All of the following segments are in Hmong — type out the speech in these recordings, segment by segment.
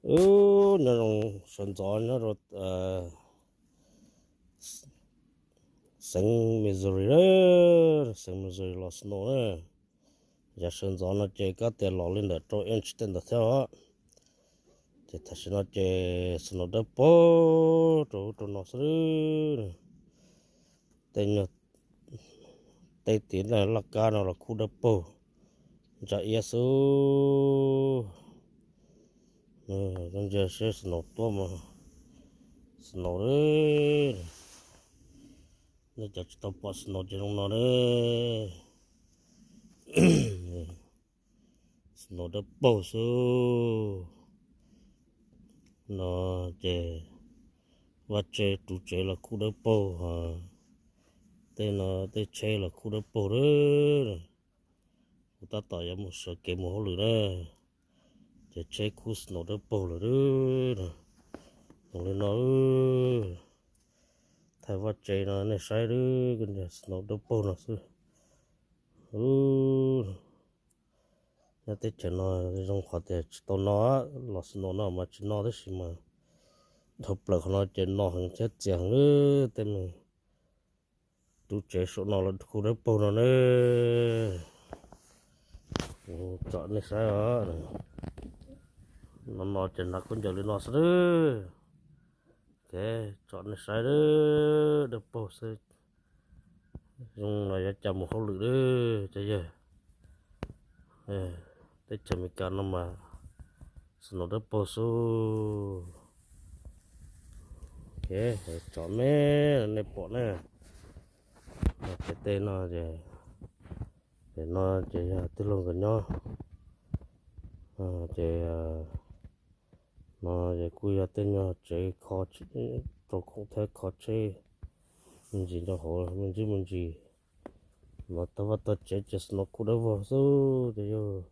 Ub, nyob zoo sawv ntxov nyob rau xeev Missouri na, xeev Missouri los snow na. Yav sawv ntxov no ces kab tias los li ntawm rau inch tej ntawd thiab os. Ces tam sim no ces snow dawb paug rau ub rau no xwb. Tej nyuag tej tim laj kab no los kuj dawb paug ntsa iab xwb. Koj ntsia seb snow tuaj mas snow li. Nej cov tsis tau pom snow ces zoo no li. Snow dawb paug xwb. No ces vaj tse ruv tsev los kuj dawb paug, tej no tej tsheb los kuj dawb paug li. Kuv tab tom yuav mus sawv kev mus hauj lwm na, ces tsheb kuj snow dawb paug lawm. Zoo li no, thaij vaj tse no nej saib, snow dawb paug no xwb. Nyob teb chaws no zoo qhov tias tsis tau no, los snow no mas tsis no tab sis mas dhau plaws qhov no ces no heev thiab txias heev li. Tej me ruv tsev saum no los kuj dawb paug no ne. Kuv tsom nej saib os. No no ces hnav khaub ncaws li no xwb. Kev tsom nej saib, dawb paug xwb. Zoo no yuav cas mus hauj lwm lawm cov yawg. Teb chaws Amelikas no mas snow dawb paug xwb. Kev tsom me nej pom ne. Ces tej no ces, ces no ces yog tij laug nkawd nyob. Ces no ces kuj yog tej nyuag tsev kho, rau khoom thiab kho tsheb me ntsis rau hauv me ntsis me ntsis. No tag vaj tag tsev ces snow kuj dawb vog xwb ces yog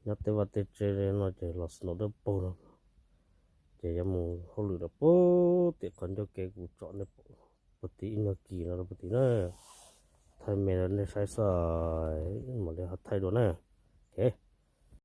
nyob tej vaj tej tsev no ces los snow dawb paug no. Ces yuav mus hauj lwm rau puag tim qhov ncauj kev kuv tsom nej puag tim ib nyuag kis no rau puag tim na. Thaij me rau nej saib xwb, mam li ho thaij dua na. Ok.